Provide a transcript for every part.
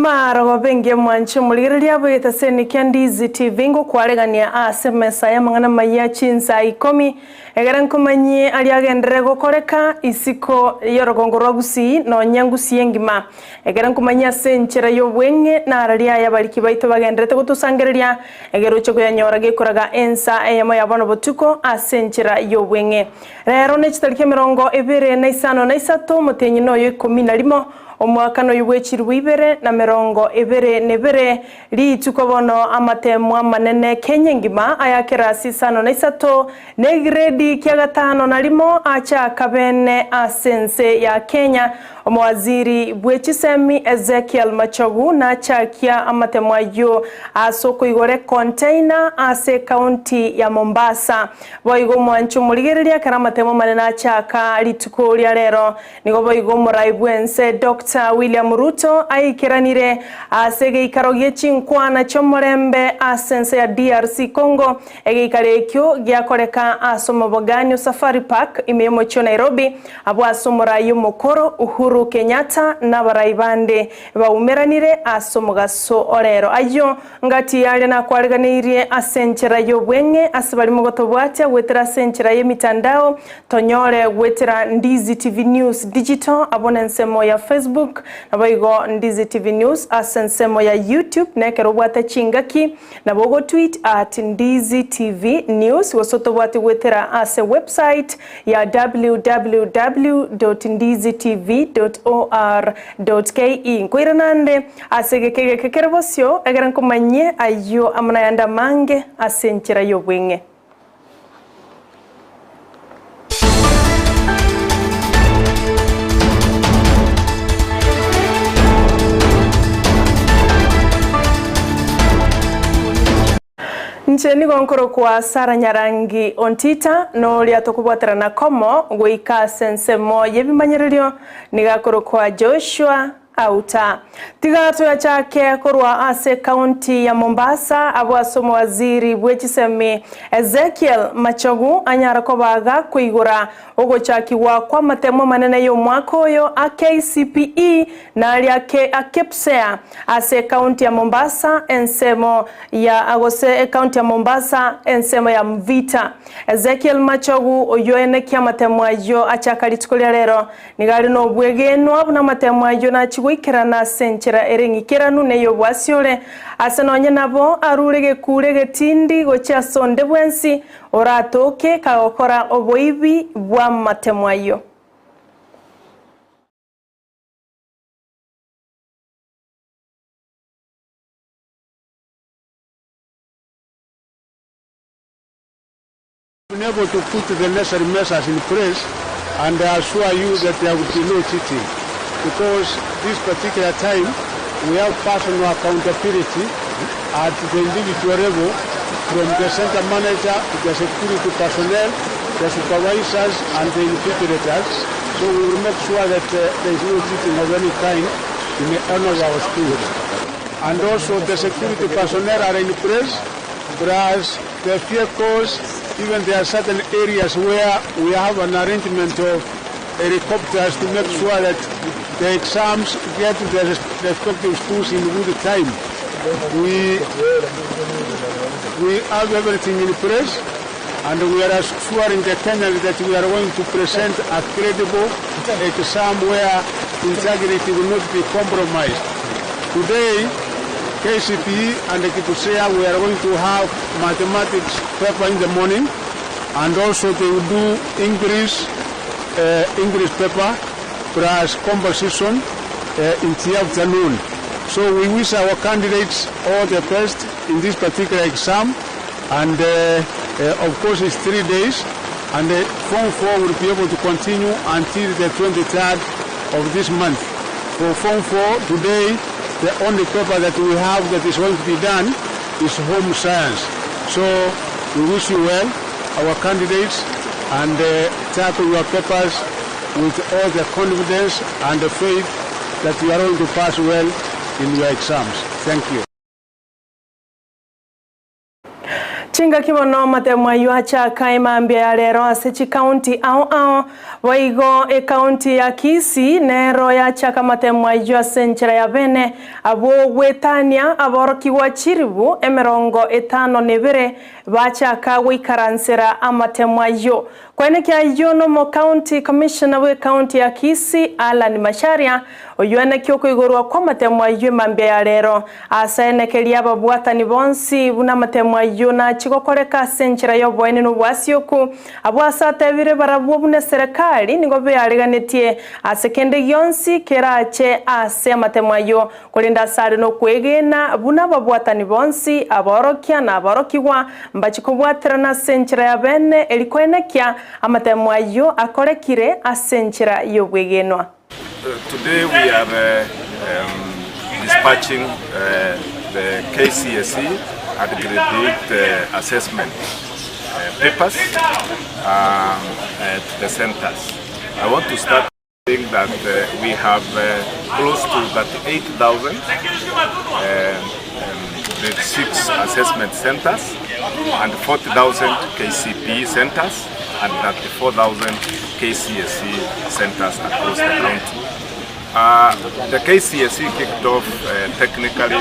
Emarogoba engiya mwanche omorigereria bw'egetaseni kia Ndizi TV ngokwaregania ase emesa y'amang'ana amayia chinsa ikomi, egere nkomanyie aria agenderere gokoreka isiko y'orogongo rwa Gusii nonya Gusii engima. Ekero nkomanyia ase enchera y'obweng'e nararia aya abariki baito bagenderete gotosangereria, ekero oche koyanyora gekoraga ensa eyemo ya bono botuko ase enchera y'obweng'e. Rero nechitariki emerongo ebere na isano na isato omotienyi noyo ikomi na rimo, omwaka noyo bw'echilifu ibere na merongo ebere na ebere, rituko bono amateemwa amanene Kenya engima aya kerasi isano na isato na egredi kia gatano na rimo achaka bene ase ense ya Kenya. Omowaziri bwe chisemi Ezekiel Machogu nachakia amatemo ayio ase okoigora econtainer ase ecounty ya Mombasa. Boigo omwanche omorigereria ekero amatemo amanene achaka rituko ria rero. Nigo boigo omorai bw'ense Doctor William Ruto aikeranire ase egeikaro gie chinkwana chi'omorembe ase ense ya DRC Congo. Egeikaro ekio giakoreka ase omobogani o Safari Park ime y'omochie o Nairobi Abwo ase omorai omokoro Uhuru Kenyatta na abarai bande baumeranire ase omogaso o rero. Ayio ngati yaria nakwareganeirie ase enchera y'obweng'e ase baria mogotobwatia goetera ase enchera y'emitandao, tonyore goetera Ndizi TV News Digital abwo nensemo ya Facebook, naboigo Ndizi TV News ase ensemo ya YouTube, na ekero obwate chingaki Nabo ogotweet at Ndizi TV News gose otobwate goetera ase website ya www dot ndizi tv dot or dot ke. Nkoirana ande ase egeka egeke kere bosio egere nkomanyie ayio amo nayande amange ase enchera y'obweng'e. Inche nigo nkorokwa Sara Nyarangi Ontita, na oria tokobwaterana komo goika ase ensemo y'ebimanyererio nigo akorokwa Joshua Auta. Tiga toyachake korwa ase ekaunti ya Mombasa abwo ase omowaziri bwe chisemi Ezekiel Machogu anyare koba gakoigora ogochakigwa kw'amatemo amanene y'omwaka oyo a KCPE na aria a KPSEA ase ekaunti ya Mombasa ensemo ya gose ekaunti ya Mombasa ensemo ya Mvita. Ezekiel Machogu oyio enekia amatemo ayio achaka rituko ria rero Nigo are nobwegenwa buna amatemo ayio nachie goikerana ase enchera ere eng'ikeranu na ey'obwasiore, ase nonye nabo arure egekuro egetindi gochia ase onde bwensi oratoke kagokora oboibi bw'amatemo ayio. Been able to put the necessary measures in place and I assure you that there will be no cheating because this particular time we have personal accountability at the individual level from the center manager to the security personnel, the supervisors and the invigilators. So we will make sure that uh, there is no cheating of any kind in any of our schools. And also the security personnel are in place plus the vehicles, even there are certain areas where we have an arrangement of helicopters to make sure that the exams get to the respective schools in good time. We, we have everything in place and we are assuring the Kenyans that we are going to present a credible exam where integrity will not be compromised. Today, KCPE and KPSEA, we are going to have mathematics paper in the morning, and also they will do English, uh, English paper plus composition uh, in the afternoon. So we wish our candidates all the best in this particular exam, and uh, uh, of course it's three days, and the Form 4 will be able to continue until the 23rd of this month. For Form 4 today, the only paper that we have that is going to be done is home science. So we wish you well, our candidates, and uh, tackle your papers with all the confidence and the faith that you are going to pass well in your exams. Thank you. Chingaki bono amatemo ayio achaka emambia ya rero ase chikaunti ao ao. Boigo ekaunti ya Kisii nero yachaka amatemo ayio ase enchera ya bene abwo goetania aborokigwa chiribu 52 bachaka goikaransera amatemo ayio. Koenekia ayio nomo County Commissioner bw'ecounty ya Kisii Allan Macharia oyio enekia okoigorwa kw'amatemo ayio emambia ya rero. Ase enekeria ababwatani bonsi buna amatemo ayio nachie gokoreka ase enchera y'oboene na obwasioku, abwo ase atebire barabwo buna eserekari nigo beareganetie ase kende gionsi kerache ase amatemo ayio, korende ase are nokwegena buna ababwatani bonsi, aborokia na aborokigwa, mbachie kobwaterana ase enchera ya bene eri koenekia amatemo ayio akorekire ase enchera y'obwegenwa. Today we are dispatching the KCSE and grade 8 assessment papers to the centers. I want to start saying that we have close to 38,000 grade 6 assessment centers and 40,000 KCPE centers and 34,000 KCSE centers across the county. The KCSE kicked off technically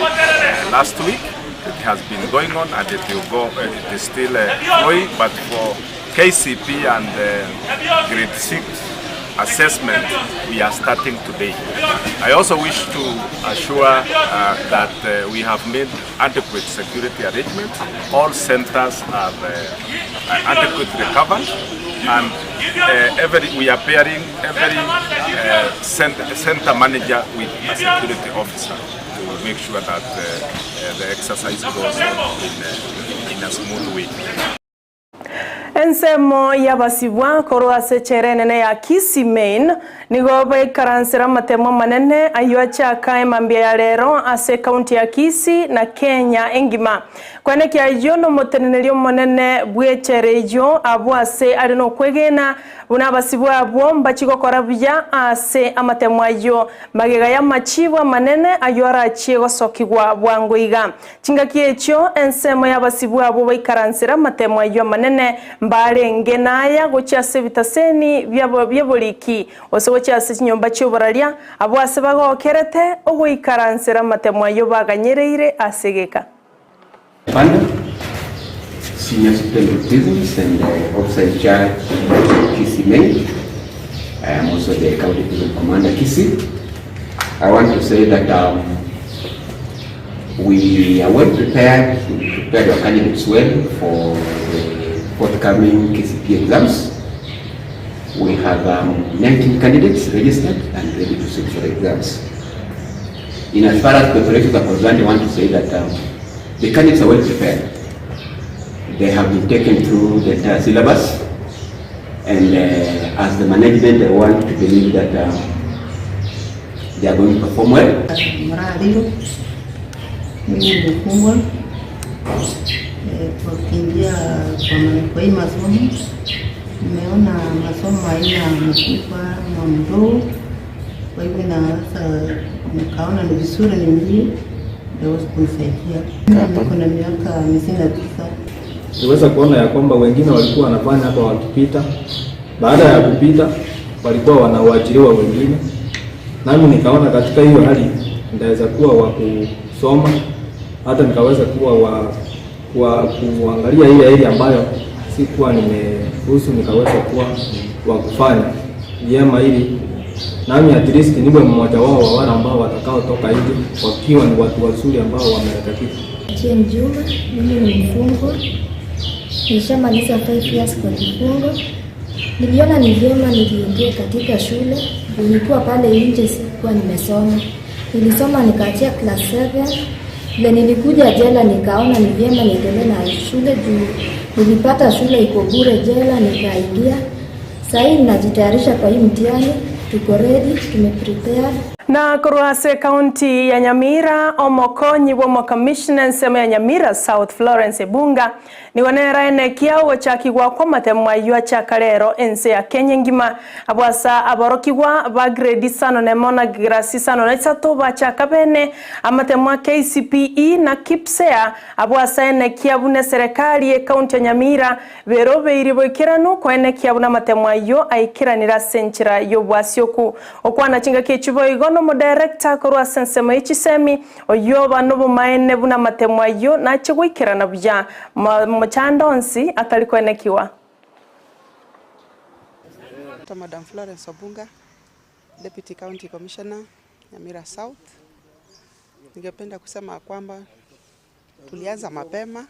last week. It has been going on and it will go, it is still flowing, but for KCP and grade 6 assessment we are starting today. I also wish to assure uh, that uh, we have made adequate security arrangements. All centers are uh, adequately covered and uh, every, we are pairing every uh, center, center manager with a security officer to make sure that uh, uh, the exercise goes on in, uh, in a smooth way. Ensemo y'abasibwa korwa ase echela enene ya Kisii Main nigo baikaransera amatemo amanene ayio achaka emambia ya rero ase ekaunti ya Kisii na Kenya engima. Kwenekia ayio nomoteneneri omonene bw'echela eyio abwo ase are nokwegena buna abasibwa abwo mbachie gokora buya ase amatemo ayio magega y'amachibu amanene ayio arachie gosokigwa bwango iga. Chingaki echio ensemo y'abasibwa abwo baikaransire amatemo ayio amanene, mbarenge naya gochia ase ebitaseni bi'oboriki, gose gochia ase chinyomba chi'oboraria, abwo ase bagokerete ogoikaransera amatemo ayio baganyereire ase egeka. Panda, Senior Superintendent of Prisons and Officer in Charge Kisii Main. I am also the County Prison Commander Kisii. I want to say that um, we are well prepared, we prepared our candidates well for the forthcoming KCPE exams. We have um, 19 candidates registered and ready to sit for the exams. In as far as preparations are concerned, I want to say that um, the candidates are well prepared. They have been taken through the entire syllabus, and uh, as the management, I want to believe that um, they are going to perform well. Mrariro, mimi ni mfungwa eh, kwa kuingia kwa, kwa hii masomo nimeona masomo haina mkubwa na mdogo, kwa hivyo na sasa nikaona ni vizuri niingie ndio kunisaidia. Niko na miaka 59. Tuweza kuona ya kwamba wengine walikuwa wanafanya hapa wakipita, baada ya kupita walikuwa wanawaajiriwa wengine, nami nikaona katika hiyo hali ndaweza kuwa wa kusoma, hata nikaweza kuwa wa, wa kuangalia ile area ambayo sikuwa nimeruhusu, nikaweza kuwa wa kufanya vyema ili nami at least niwe mmoja wao wa wale ambao watakaotoka nje wakiwa ni watu wazuri ambao wamerekebika. Jane Juma, mimi ni mfungwa, nishamaliza 5 years kwa kifungo. Niliona ni vyema nijiingie katika shule, nilikuwa pale nje sikuwa nimesoma. Nilisoma nikaachia class 7. Vile nilikuja jela nikaona ni vyema niendelee na shule juu nilipata shule iko bure jela nikaingia. Sasa hii ninajitayarisha kwa hii mtihani. Tuko ready, tume prepare. Na korwa ase ekaunti ya Nyamira, omokonyi bw'omokamishna ensemo ya Nyamira South Florence Ebunga nigo nere aenekia ogochakigwa kw'amatemo ayio achaka rero ense ya Kenya engima abwo ase aborokigwa ba grade isano nemo na grasi isano na isato bachaka bene amatemo a KCPE na KPSEA abwo ase aenekia buna eserekari y'ekaunti ya Nyamira Berobeiri boikeranu koenekia buna amatemo ayio aikeranire ase enchera y'obwasioku. Okwana chingaki echi boigo nomodaerector korwa ase ensemo ye chisemi, oyio oba nobomaene buna amatemo ayio nache goikerana buya, mochando onsi atari koenekiwa. Madam Florence Obunga, Deputy County Commissioner, Nyamira South. Ningependa kusema kwamba tulianza mapema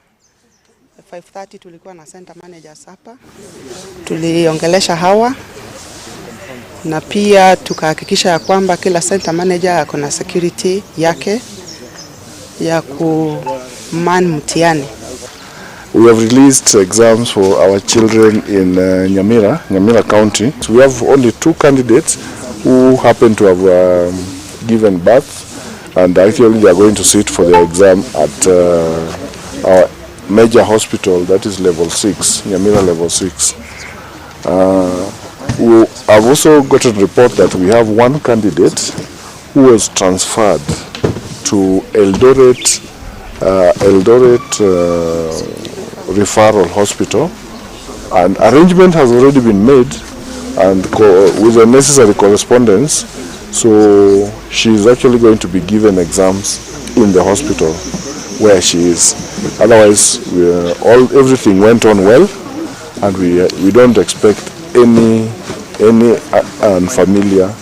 5:30 tulikuwa na center managers hapa, tuliongelesha hawa na pia tukahakikisha ya kwamba kila center manager ako na security yake ya kuman mtihani. We have released exams for our children in uh, Nyamira, Nyamira County. So we have only two candidates who happen to have um, given birth and actually they are going to sit for their exam at uh, our major hospital, that is level 6, Nyamira level 6. Uh, we have also gotten report that we have one candidate who was transferred to Eldoret, uh, Eldoret uh, Referral Hospital and arrangement has already been made and with the necessary correspondence so she is actually going to be given exams in the hospital where she is otherwise we, all everything went on well and we, we don't expect any any unfamiliar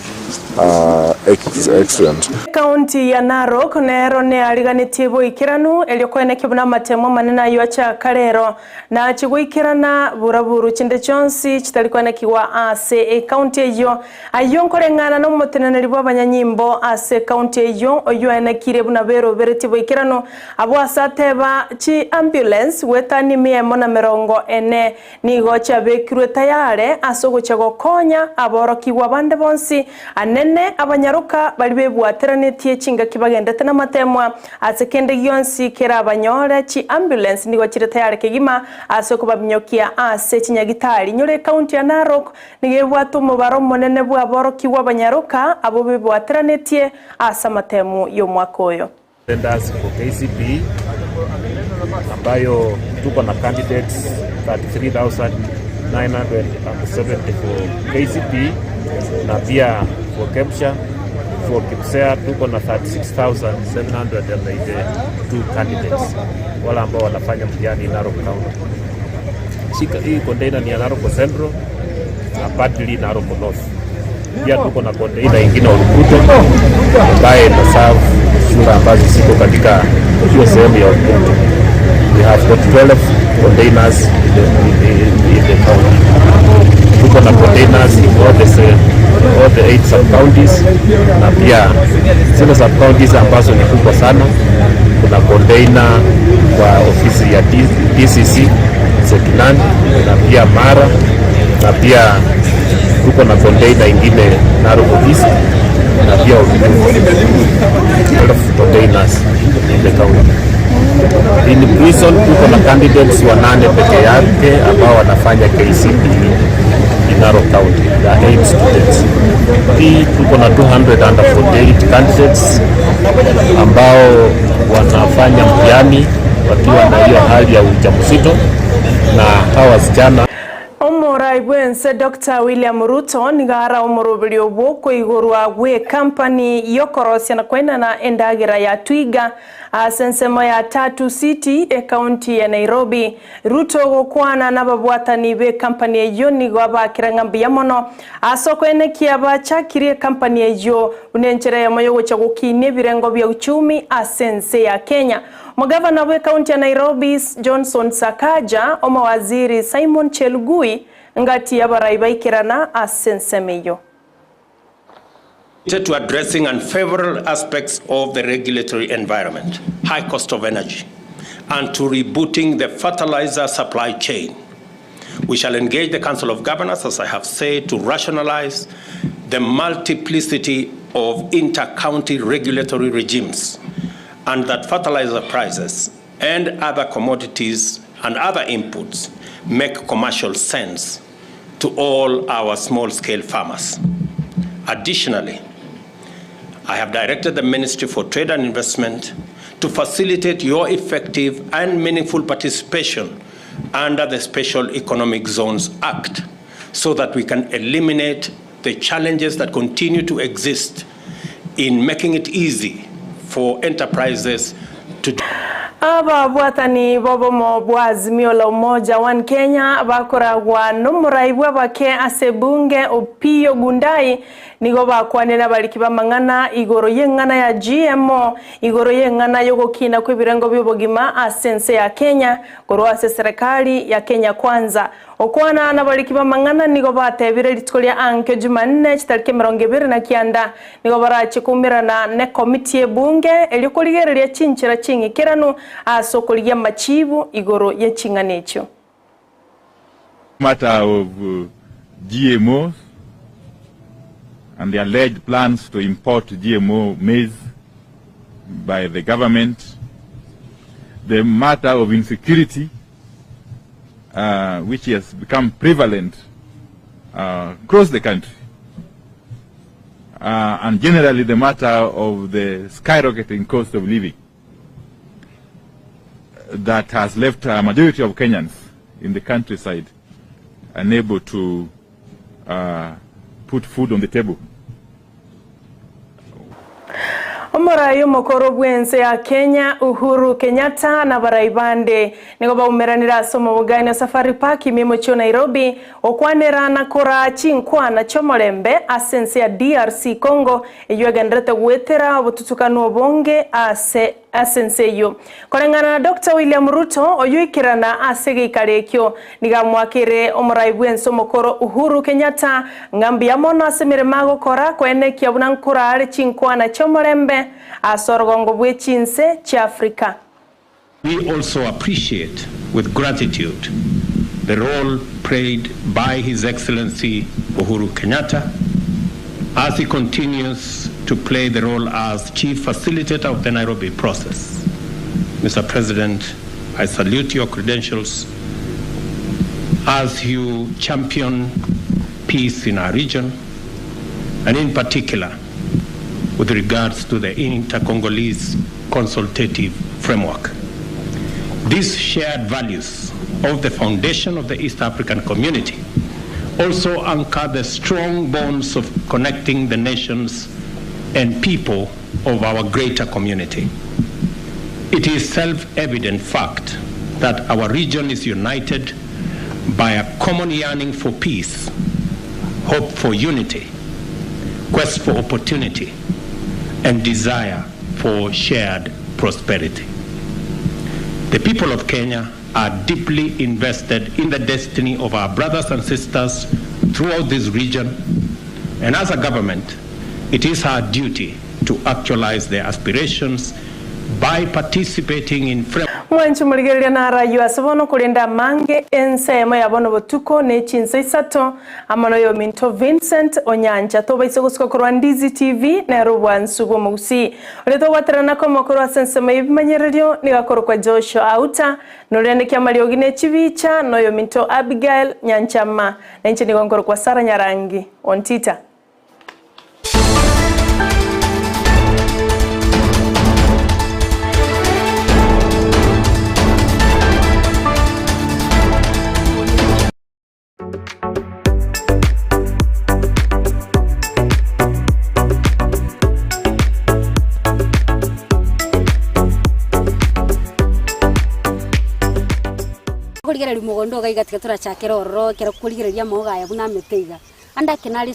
uh, accident. Kaunti ya Narok nero neariganetie boikeranu erio koenekia buna amatemo amanene aywo achaka rero nachi goikerana buraburu chinde chionsi chitari koenekiwa ase ekaunti eywo aywo nkoreng'ana na omoteneneri bwa abanyanyimbo ase ekaunti eywo oywo aenekire buna beroberetie boikeranu abwo ase ateba chi ambulance goetania mia emo na merongo ene nigo chiabekirwe tayare ase ogochia gokonya aborokigwa bande bonsi anene abanyaroka bari bebwateranetie chingaki bagendete namatemwa ase kende gionsi kera abanyore chi ambulance nigo chire tayari kegima ase okobabinyokia ase chinyagitari nyore ekaunti ya Narok nigo ebwate omobaro omonene bwa aborokigwa abanyaroka abo bebwateranetie ase amatemu ya omwaka oyo. Centers for KCPE ambayo tuko na candidates 33,970 for KCPE na pia for KEPSHA for KPSEA tuko na 36,782 candidates wale ambao wanafanya mtihani Narok County. Shika hii container ni ya Narok Central na partly Narok North. Pia tuko na container ingine Olkuto ambaye ina serve shule ambazo ziko katika hiyo sehemu ya Olkuto. We have got 12 containers in the, in the, in the county. Tuko na containers in all the, all the eight sub counties na pia zile sub counties ambazo ni kubwa sana, kuna container kwa ofisi ya DCC Sekinani na pia Mara na pia tuko na container ingine Narok East na pia Olkuto. 12 containers in the county. In prison tuko na candidates wanane peke yake ambao wanafanya KCPE in Narok County, the eight students. Hii tuko na 248 candidates ambao wanafanya mtihani wakiwa na hiyo hali ya ujauzito na hawa wasichana Omorai bwense Dr. William Ruto nigo ara omoroberi obwo okoigorwa gwe ekampani yokorosia na koenana endagera ya Twiga ase ensemo ya Tatu City ekaunti ya Nairobi. Ruto gokwana nababwatani be ekampani eyio nigo abakera ng'a mbuya mono ase okoenekia bachakirie ekampani eyio buna enchera eyemo yogocha gokinia ebirengo bia uchumi ase ense ya Kenya. Omogavana bwe ekaunti ya Nairobi Johnson Sakaja, omowaziri Simon Chelugui ngati y'abarai baikerana ase ensemo eyio. To addressing unfavorable aspects of the regulatory environment, high cost of energy, and to rebooting the fertilizer supply chain. We shall engage the Council of Governors, as I have said, to rationalize the multiplicity of inter-county regulatory regimes and that fertilizer prices and other commodities and other inputs make commercial sense to all our small-scale farmers. Additionally, I have directed the Ministry for Trade and Investment to facilitate your effective and meaningful participation under the Special Economic Zones Act so that we can eliminate the challenges that continue to exist in making it easy for enterprises to Ababwatani b'obomo bwa Azimio la Umoja One Kenya bakoragwa n'omorai bw'abake ase ebunge Opiyo Gundai nigo bakwanire abariki b'amang'ana igoro y'eng'ana ya GMO igoro y'eng'ana y'ogokina kw'ebirengo bi'obogima ase ense ya Kenya korwa ase eserekari ya Kenya Kwanza. Okwana nabariki b'amang'ana nigo batebire rituko ria ankio Jumanne chitariki 29 nigo barache koumerana nekomiti y'ebunge erio korigereria chinchera ching'ikeranu ase okorigia amachibu igoro ye ching'ana echio. Matter of GMOs and the alleged plans to import GMO maize by the government, the matter of insecurity, which has become prevalent across the country, and generally the matter of the skyrocketing cost of living that has left a majority of Kenyans in the countryside unable to put food on the table. Omorai omokoro bw'ense ya Kenya Uhuru Kenyatta na barai bande nigo baumeranire ase omobogani o Safari Park ime omochie o Nairobi okwanera na koraa chinkwana chi'omorembe ase ense ya DRC Congo eywo egenderete goetera obotutukanu obonge ase ase ense eywo. Koreng'ana na Dr William Ruto oyoikerana ase egeikaro ekio nigo amwakire omorai bw'ense omokoro Uhuru Kenyatta ng'a mbuya mono ase emeremo agokora koenekia buna nkorare chinkwana chi'omorembe ase orogongo bw'echinse chia Africa. We also appreciate with gratitude the role played by His Excellency Uhuru Kenyatta as he continues to play the role as chief facilitator of the Nairobi process. Mr. President, I salute your credentials as you champion peace in our region, and in particular with regards to the Inter-Congolese Consultative Framework. These shared values of the foundation of the East African community also anchor the strong bonds of connecting the nations and people of our greater community. It is self-evident fact that our region is united by a common yearning for peace, hope for unity, quest for opportunity, and desire for shared prosperity. The people of Kenya are deeply invested in the destiny of our brothers and sisters throughout this region, and as a government, it is our duty to actualize their aspirations by participating in Mwanchi murigereria na rayo ase bono korenda mange ensemo ya bono botuko ne chinsa isato amo noyo Minto Vincent Onyancha tobaise gosuka korwa Ndizi TV nero bwansu bw'omogusi ore togwaterana komokoro ase ensemo y'ebimanyererio nigakorokwa Joshua Auta norende kia mariogi ne chibicha noyo Minto Abigail Nyanchama na inche nigo nkorokwa Sara Nyarangi Ontita. Korigereria mogondo iga iga tiga torachakere ororo ekero korigereria amauga aya buna amete iga. Ande ake nare.